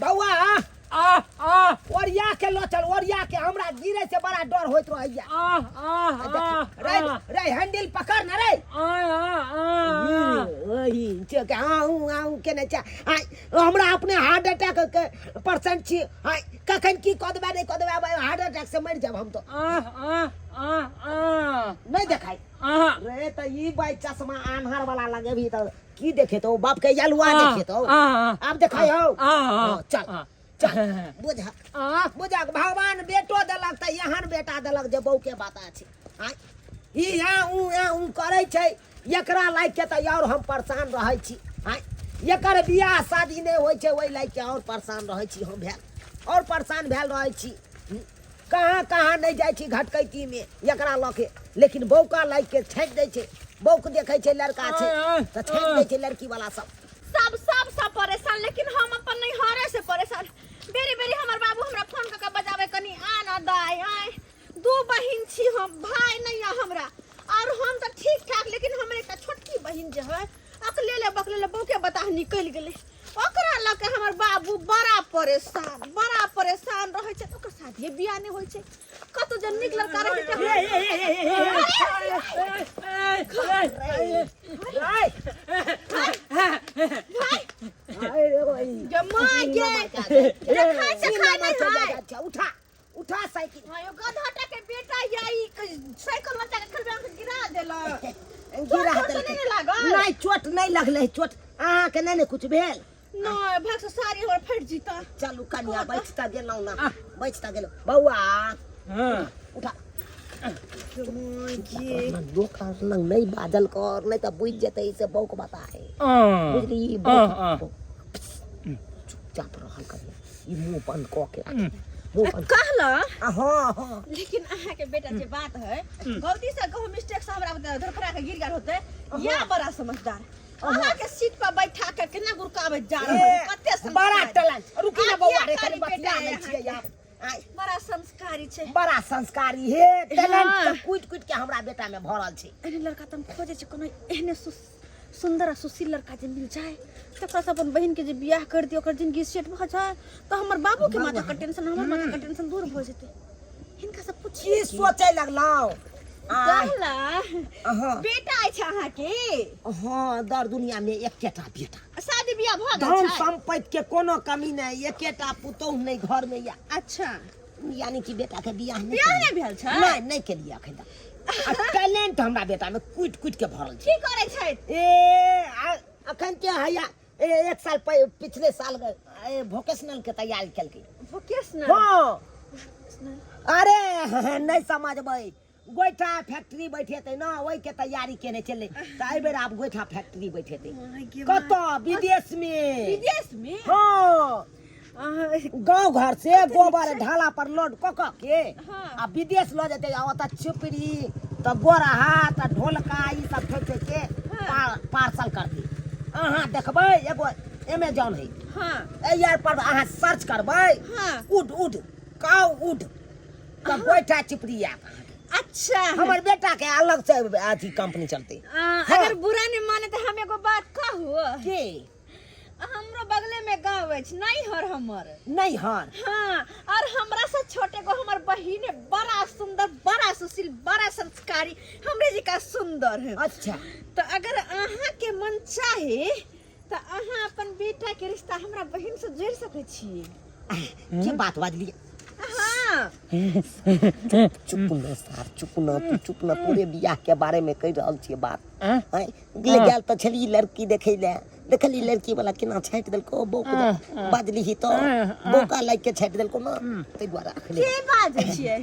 बौआ आ आ ओरिया के लऽ चल ओरिया के हमरा गिरे से बड़ा डर होइत रहैया आ आ आ रे रे हैंडल पकड़ ना रे आ आ आ ओही के आऊं आऊं केने छै आय हमरा अपने हार्ट अटैक के परसेंट छी आय कखन की कऽ देबै नहि कऽ देबै हार्ट अटैक से मरि जाब हम तो आ आ आ आ नहि देखाइ आ रे तऽ ई बाई चश्मा आन्हर वाला लगेबही तऽ की देखे तो बाप के यलुआ देखे तो आब देखाई हो हाँ, चल चल बुझा बुझा भगवान बेटो देलक तऽ एहन बेटा देलक जे बहू के बात अछि आँय ई यहाँ ऊ यहाँ ऊ करै छै एकरा लागि के तऽ आओर हम परेशान रहै छी आँय एकर बियाह शादी नहि होइ छै ओहि लागि के आओर परेशान रहै छी हम भेल आओर परेशान भेल रहै छी कहाँ कहाँ नहि जाइ छी घटकैतीमे एकरा लऽ के लेकिन बौका लागि के छाँटि दै छै बौक देखै छै लड़का छै तऽ छाँटि दै छै लड़की वाला सब सब सब सब परेशान लेकिन हम अपन नैहरे से परेशान बेरी बेरी हमर बाबू हमरा फोन कऽ के बजावे कनी आ न दाय आय दू बहिन छी हम भाय नहीं है हमरा और हम तऽ ठीक ठाक लेकिन हमर एकटा छोटकी बहिन जे है अकलेले बकलेले बौके बताह निकलि गेलै ओकरा लऽ के हमर बाबू बड़ा परेशान रहै छै ओकर शादिये बियाह नहि होइ छै कतौ जे नीक लड़का रहै छै उठा उठा साइकिल हाँ यो गधा के बेटा या ई साइकिल बच्चा के खलबा के गिरा देलक गिरा चोट देलकै नहि लागल? नहि चोट नहि लगलै चोट अहाँके नहि ने कुछ भेल नहि भाग से साड़ी हमर फटि जीता चलू कनिया बैठ तऽ गेलहुँ ने बैठ तऽ गेलहुँ बौआ उठा लोक आर लग नहि बाजल कर नहि तऽ बुझि जेतै से बौक बता है बुझली बौक चुपचाप रहल करिया ई मुंह बंद कऽ के राख मुंह बंद कहला हाँ हाँ लेकिन अहाँ के बेटा जे बात है गलती से कहूँ मिस्टेक से हमरा धड़फड़ा के गिर गेल होते या बड़ा समझदार अहाँ के सीट पर बैठा के केना गुड़कावे जा रहल ए, कते संस्कारी। बड़ा टैलेंट रुकी ना बौआ रे कनी आज्ञाकारी बतिया बेटा लै है छियै यार आय, बड़ा संस्कारी छै बड़ा संस्कारी हे टैलेंट हाँ। तऽ कुटि कुटि के हमरा बेटा में भरल छै एहने लड़का तऽ हम खोजै छी कोनो एहने सुंदर आ सुशील लड़का जे मिल जाए तऽ ओकरासँ अपन बहिनके जे बियाह कर दियौ ओकर जिंदगी सेट भऽ जाए तऽ हमर बाबूके माथाके टेंशन हमर माथाके टेंशन दूर भऽ जेतै हिनका से की पूछिए सोचै लगलहुँ आय, कहला हाँ बेटा अछि अहाँके हाँ दर दुनिया में एकेटा बेटा शादी बियाह भऽ गेल धन छै संपत्ति के कोनो कमी नहीं एकेटा पुतोह नहीं घर में या अच्छा यानी कि बेटा के बियाह नहीं बियाह केलियै। नहि भेल छै नहीं नहीं केलियै अखन तक आ टैलेंट हमरा बेटा में कुटि कुटि के भरल छै की करै छथि ए अखन के हैया ए एक साल पिछले साल ए, वोकेशनल के तैयारी केलकै वोकेशनल हाँ अरे नहीं समझबै गोइठा फैक्ट्री बैठेतै ने ओहिके तैयारी केने छलै तऽ एहि बेर आब गोइठा फैक्ट्री बैठेतै कतऽ विदेश में विदेश में हाँ गाँव घर से गोबर ढाला पर लोड कऽ कऽ के हाँ। आ विदेश लऽ जेतै आ ओतऽ छिपरी तऽ गोरहा तऽ ढोलका ई सब ठोकि ठोकि के पार्सल करतै अहाँ देखबै एगो एमेजॉन है हाँ एहि आर पर अहाँ सर्च करबै हाँ। उड उड काउ उड तऽ गोइठा चिपरी आयत अहाँके अच्छा हमर बेटा के अलग से अथी कंपनी चलते अगर बुरा नहीं माने तो हम एगो बात कहू के हमरो बगले में गाँव अछि नैहर हमर नैहर हाँ और हमरा से छोटे को हमर बहिन है बड़ा सुंदर बड़ा सुशील बड़ा संस्कारी हमरे जी का सुंदर है अच्छा तो अगर अहाँ के मन चाहे तो अहाँ अपन बेटा के रिश्ता हमरा बहिन से जोड़ सकै छी की बात बाजलियै हाँ चुप न सार चुप न तू चुप न तोरे बियाह के बारे में कहि रहल छियै बात आँय, ले गेल तऽ छली लड़की देखै लए देखली लड़की वाला केना छाँटि देलको बौक बाजली ही तऽ बौका लागि के छाँटि देलको ना ताहि दुआरे अखने के बाजै छियै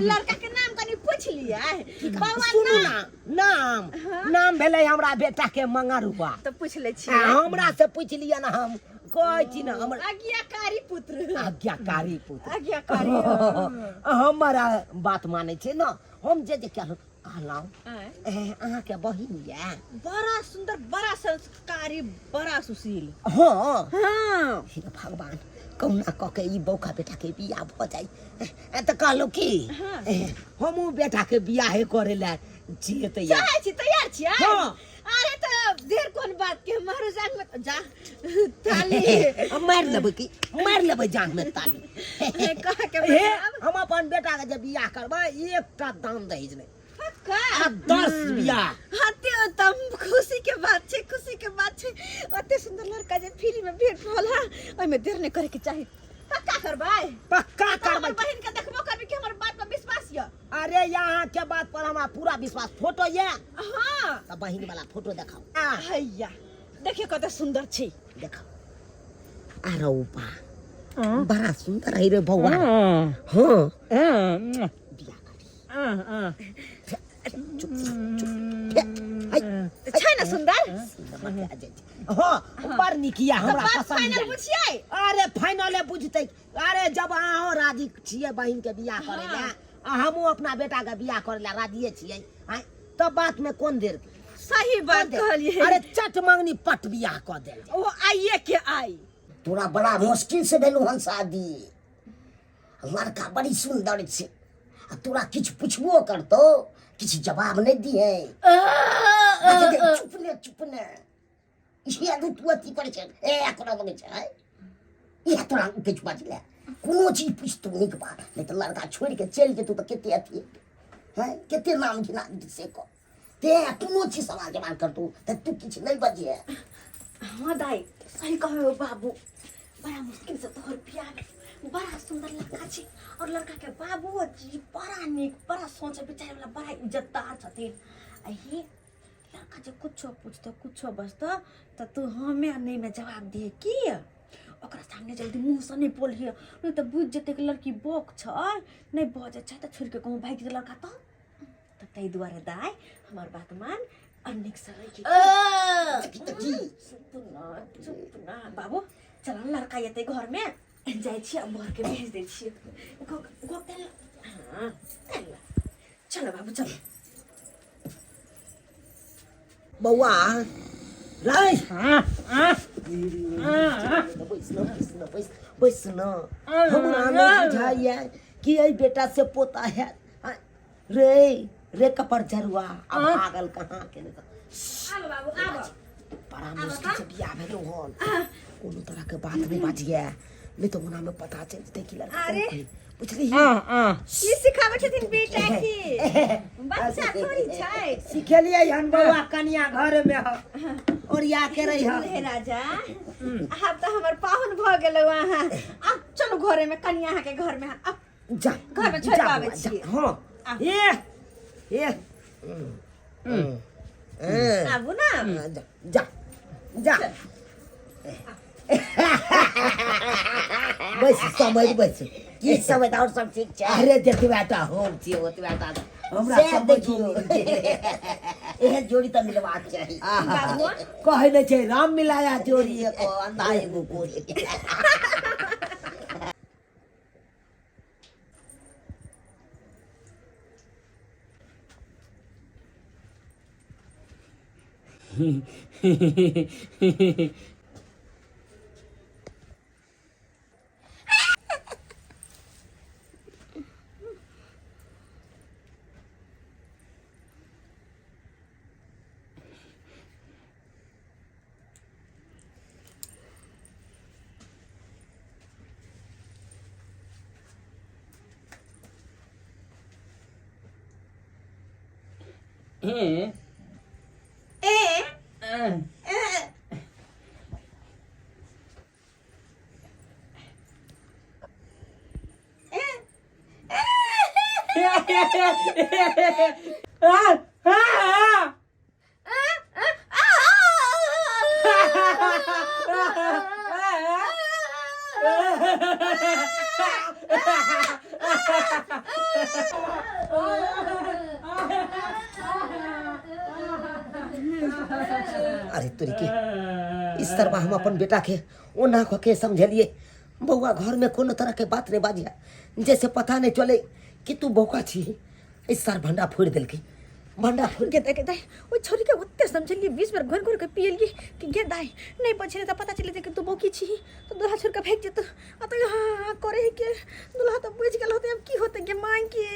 लड़का के नाम कनि पूछ लियै बौआ सुनू नाम ना नाम नाम भेलै हमरा बेटा के मंगरुआ तऽ पूछ लै आ छियै हमरा से पूछि लिअ ना हम कहै छी ना हमर आज्ञाकारी पुत्र आज्ञाकारी पुत्र आज्ञाकारी हमर बात मानै छै ना हम जे जे कहलहुँ कहलहुँ आँय। ए, अहाँके बहिन यऽ बड़ा सुंदर बड़ा संस्कारी बड़ा सुशील हँ हाँ हे भगवान कहुना कऽ के ई बौका बेटाके बियाह भऽ जाइ ए, तऽ कहलहुँ की हाँ। ए, हमहूँ बेटाके बियाहे करै लए छियै तैयार चाहै छी तैयार छियै हाँ। अरे तो देर कोन बात के मारू जांग में जा ताली। हम मारि लेबै की मारि लेबै जांग में ताली। कह के हे हम अपन बेटा के जे बियाह करबै एकटा दान दहेज नहि। पक्का? आ 10 बियाह। हाँ ते तम खुशी के बात छै, खुशी के बात छै। ओते सुंदर लड़का जे फ्री में भेट रहल है, ओहिमे देर नहि करे के चाही। पक्का करबै? पक्का तऽ हमर करबै। बहिन के देखबो करबै कि हमर बात पर विश्वास यऽ? अरे यहाँ के बात पर हमरा पूरा विश्वास। फोटो ये? हाँ। तऽ बहिन वाला फोटो देखाउ। हैया देखियौ कते सुंदर छै। देखाउ। अरे बा बड़ा सुंदर है रे बौआ। हाँ बियाह करी। चुप चुप चुप। छै ना सुंदर? हाँ बड़ नीक यऽ, हमरा बात पसंद फाइनल यऽ। बुझियै? अरे फाइनले बुझतै। अरे जब अहाँ राजी छियै बहिन के बियाह करे ला आ हमहूँ अपना बेटा के बियाह करे ला राजिए छियै, आँय तब बात में कोन देर? सही बात कोन देर? कहलियै। अरे चट मंगनी पट बियाह कऽ देल जाय। ओ आइए के आई। तोरा बड़ा मुश्किल से भेलौ हन शादी। लड़का बड़ी सुंदर छै आ तोरा किछु पुछबो करतौ किछु जवाब नहि दिहे। चुप ने चुप ने। इएह दू तू अथी करै छै ए कोना बगै छै इएह तोरा किछु बजले कोनो चीज पुछतौ नीक बात नहि तऽ लड़का छोड़ि के चलि जेतौ तऽ कते अथी हेतौ हैं कते नाम घिना जेतौ से कह। तें कोनो चीज सवाल जवाब करतौ तऽ तू किछु नहि बजिहे। हाँ दाई सही कहो बाबू, बड़ा मुश्किल से तोहर बियाह भेल। बड़ा सुंदर लड़का छै और लड़का के बाबूओ जी बड़ा नीक, बड़ा सोचे विचारे वाला, बड़ा इज्जतदार छथिन। आ ही लड़का जे कुछो पूछतो कुछो बजतो तऽ तू हमे आ नहीं में जवाब दिहे की ओकरा सामने जल्दी मुँह से नहीं बोलिहे, नहीं तऽ बुझि जेतै कि लड़की बौक छै, नहीं बजै छै तऽ छोड़ि के कहूँ भागि जेतै लड़का। तऽ ताहि दुआरे दाइ हमर बात मान और नीक से रही। चुप ना चुप ना बाबू, चल न लड़का एतै घर में जाइ छियै, बर के भेज दै छियै। हाँ चलो बाबू चलो। बौआ रे बैस न बैस न बैस बैस न। हमरा नहि बुझाइया कि एहि बेटा से पोता है रे रे कपर जरुआ अब भागल कहाँ के ने। आबो बाबू आबो। बड़ा मुश्किल से बियाह भेलौ हन, कोनो तरह के बात नहीं बाजिए नहीं तो ओना में पता चल जेतै कि लड़का अरे। कोन बुझली। की सिखाबै छथिन बेटा के? बच्चा थोड़ी छै। सिखेलियै हन बौआ कनिया घर में ह और या के रही ह। हे राजा आब तऽ हमर पाहुन भऽ गेलौ अहाँ। आब चलू घरे में, कनिया अहाँके घर में। आब जा घर में छोड़ि जा पाबै बौआ, जा। छियै। हाँ आ। ए ए ए आबू ना। जा जा जा बैस समझ बैस। की समझ और सब ठीक छै? अरे जतबा टा हम छियै ओतबा टा हमरा से समझ देखियौ एहन जोड़ी तऽ मिलबाक चाही। बाबू कहै नहि छै राम मिलाया जोड़ी एको अंधा एगो कोरी। ए ए ए अरे तोरी के इस तरह हम अपन बेटा के ओना कऽ के समझलिए बौआ घर में कोनो तरह के बात नहीं बाजिया जैसे पता नहीं चले कि तू बौका छी। इस सार भंडा फोड़ देलकै, भंडा फोड़ गे दाइ, गे दाइ, ओहि छोरी के ओते समझलिए 20 बेर घोरि घोरि के पियलिए कि गे दाइ नहीं बचले तऽ पता चलि जेतै कि तू बौकी छी तऽ दुल्हा छोड़ि के भागि जेतौ। आ तऽ हाँ हाँ करे है के दुल्हा तऽ बुझि गेल होतै, आब की होतै गे माय के।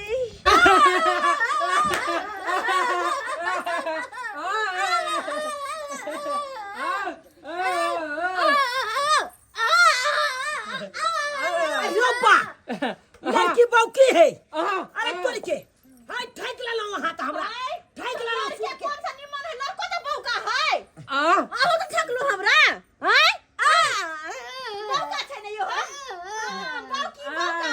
रब्बा लड़की बौकी है अरे तोरी के हाय ठैक लेलहुँ अहाँ तऽ हमरा ठैक लेलहुँ लड़के सुन के कौन सा निमन है लड़को तो बौका है अहो तो ठकलू हमरा हैं बौका छै ने यो बौकी बौका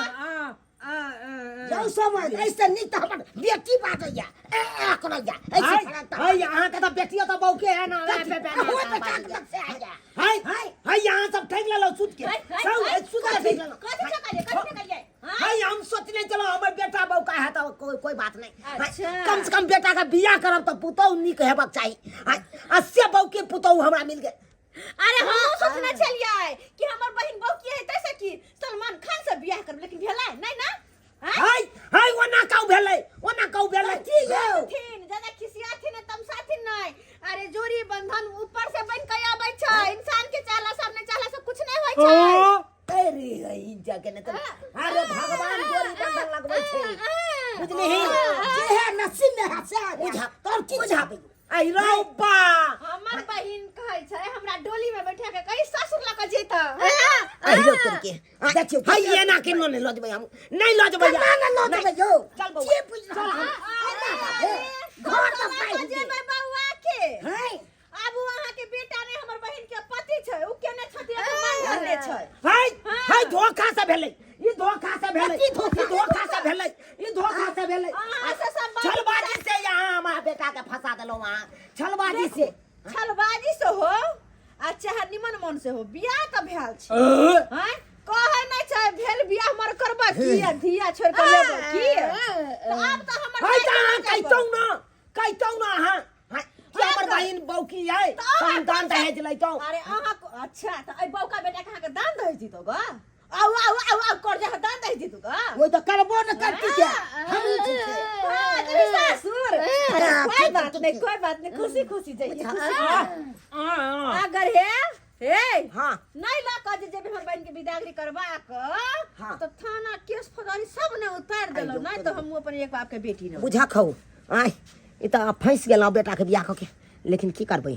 जाउ समझ ऐसे नीक तऽ हमर बेटी बाजैया ए ए करैया ऐसे हाय फरक हाय अहाँ के तऽ बेटियो तऽ बौके है ना ए, बे, बे, हो बे, तऽ बे, कागज से आया हाय हाय यहाँ सब ठैक लेलहुँ सुत के सब सुत के ठैक लेलहुँ कथी ठकलियै कथी ठकलियै हाय हम सोचने चलो हमर बेटा बौका है तो कोई कोई बात नहीं हाय, अच्छा। कम से कम बेटा का बियाह करब तो पुतहु नीक हेबाक चाही हाय आ से बौके पुतहु हमरा मिल गेल अरे हम सोचने छलियै कि हमर बहिन बौकी है तैसे कि सलमान खान से बियाह करब लेकिन भेलै नहीं ना हैं? हाय हाय ओना कहू भेलै ओना कहू भेलै की यौ थिन ज्यादा खिसियाथिन आ तमसाथिन नहीं अरे जोड़ी बंधन ऊपर से बन के आबै छै इंसान के चाहला सब नहीं चाहला सब कुछ नहीं होय छै अरे ई जगह ने तो अरे भगवान जोड़ी बंधन लगबै छै बुझलिही जे है नसीब में है से बुझा तोर की बुझा आई रौबा हमर बहिन कहै छै हमरा डोली में बैठा के कहीं ससुर लऽ के जेता आई रो करके देखियो हाय एना के न लऽ जेबै हम नहीं लऽ जेबै ना ना लऽ जेबै यौ चल बौआ जे बुझ रहल हम घर घर तऽ पाइ जेबै बौआ के हैं आब उ अहाँ के बेटा ने हमर बहिन के पति छै उ केने छथि एकर मांग भरने छै हाय हाय धोखा से भेलै ई धोखा से भेलै कथी धोखा? ई धोखा से भेलै ई धोखा से भेलै अहाँ से सब बात छलबाजी से यहाँ हमारा बेटा के फंसा देलहुँ अहाँ छलबाजी से छलबाजी से हो आ चाहे निमन मन से हो बियाह तऽ भेल छै हैं कहै नहि छै भेल बियाह मर करबा की आ धिया छोड़ के लेबो की तऽ आब तऽ हमर हाय तऽ मायके अहाँ नहि जाय कहितहुँ ना कहितहुँ ना अहाँ हाय, कि हमर बहिन बौकी है तऽ अहाँ हम दान दहेज लैतहुँ अरे अहाँ अच्छा तऽ एहि बौका बेटा के अहाँके दान दहेज दितौ ग आउ आउ आउ आउ कर जा दान दहेज दितौ ग ओहि तऽ करबो न करती के हम छी से। हाँ, तेरी सासुर अरे, हाँ, कोई ठीक, बात ठीक, नहीं ठीक। कोई बात नहीं खुशी खुशी जाइए खुशी अगर हे हे हाँ नहीं ला कह जे जेबे हमर बहन के विदागरी करवा क हाँ। तो थाना केस फौजदारी सब ने उतार देलो नहीं तो हम अपन एक बाप के बेटी न बुझा खाउ आय ई तऽ फँसि गेलहुँ बेटाके बियाह कऽ के लेकिन की करबै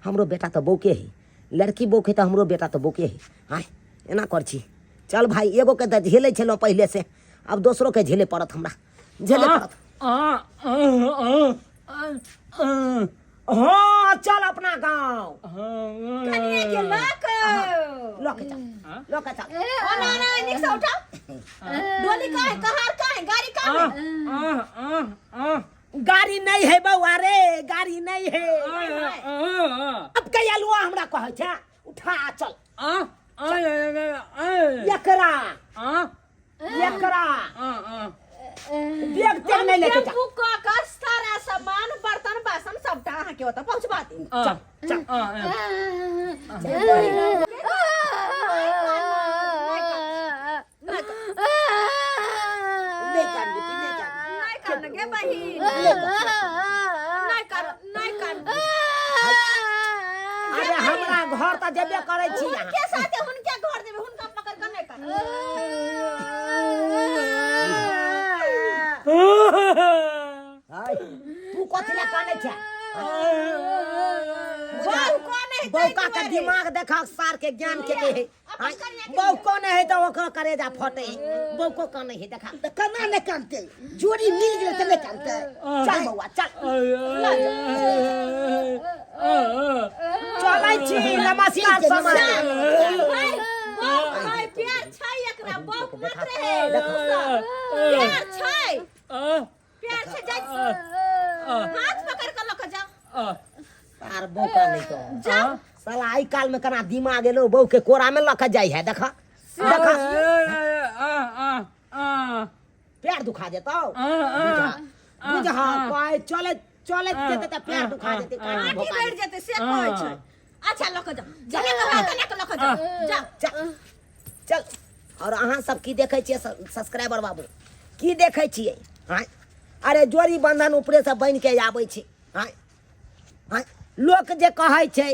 हमरो बेटा तऽ बौके है लड़की बौक है तऽ हमरो बेटा तऽ बौके है आय एना कर छी चल भाई एगोके तऽ झेलै छलहुँ पहिलेसँ आब दोसरोके झेले पड़त हमरा झेले पड़त हाँ चल अपना गाँव कनिया के लऽ कऽ लऽ के चल लऽ के चल ओ ना ना नीक से उठाओ डोली कहाँ है कहार कहाँ है गाड़ी कहाँ है गाड़ी नहीं है बौआ रे गाड़ी नहीं है अब के अलुआ हमरा कहै छै उठा चल एकरा एकरा बैग तेग नहीं लेके जा टेम्पू कऽ कऽ सारा सामान बर्तन बासन सबटा अहाँके ओतऽ पहुँचबा देब चल चल नहीं कान बेटी नहीं कान नहि कान गे बहिन नहि कान नहि कान अरे हमरा घर तऽ जेबे करै छी अहाँ हुनके साथे हुनके घर देबै हुनका पकड़ कऽ नहि कान हाय, तू कथी लए कानै छै बहू कोन है बौका के दिमाग देखा सार के ज्ञान के के है अपन कनिया के बौ कोन है तऽ ओकर करेजा फटे है बौको कानै है देखा तऽ केना नहि कानतै जोड़ी मिल गेलै तऽ नहि कानतै चल बौआ चल चलै छी नमस्कार समाज भाई बौक है प्यार छै एकरा बौक मत रहे प्यार छै प्यार छै जाइ हाथ पकड़ के लऽ के जाओ आर बौका नहीं तो साला आई काल में कना दिमाग एलो बहू के कोरा में लके जाई है देखा देखा पैर दुखा जेतो बुझा बुझा पाए चले चले जेते त पैर दुखा जेते कान आँटी भोका बैठ जेतै से कहै छै अच्छा लऽ के जाओ जने के बात ने के लऽ के जाओ जाओ चल चल और अहाँ सब की देखै छियै सब्सक्राइबर बाबू की देखै छियै आँय अरे जोड़ी बंधन ऊपरे से बनि के आबै छै आँय आँय लोक जे कहै छै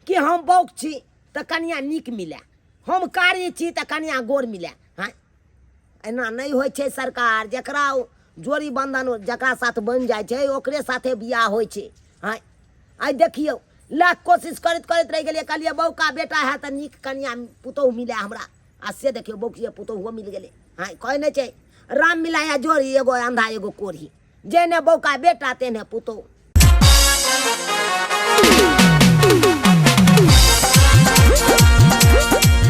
कि हम बौक छी तऽ कनिया नीक मिले हम कारी छी तऽ कनिया गोर मिले आँय एना नहि होइ छै सरकार जकरा जोड़ी बन्धन जकरा साथ बनि जाइ छै ओकरे साथे बियाह होइ छै आँय आइ देखियौ लाख कोशिश करैत करैत रहि गेलियै कहलियै बौका बेटा है तऽ नीक कनिया पुतोहु मिले हमरा आ से देखियौ बौकिए पुतोहुओ मिल गेलै। हाँ, कहै नहि छै राम मिलाया जोड़ी, एगो अंधा एगो कोढ़ी, जेने बौका बेटा तेने पुतोहु।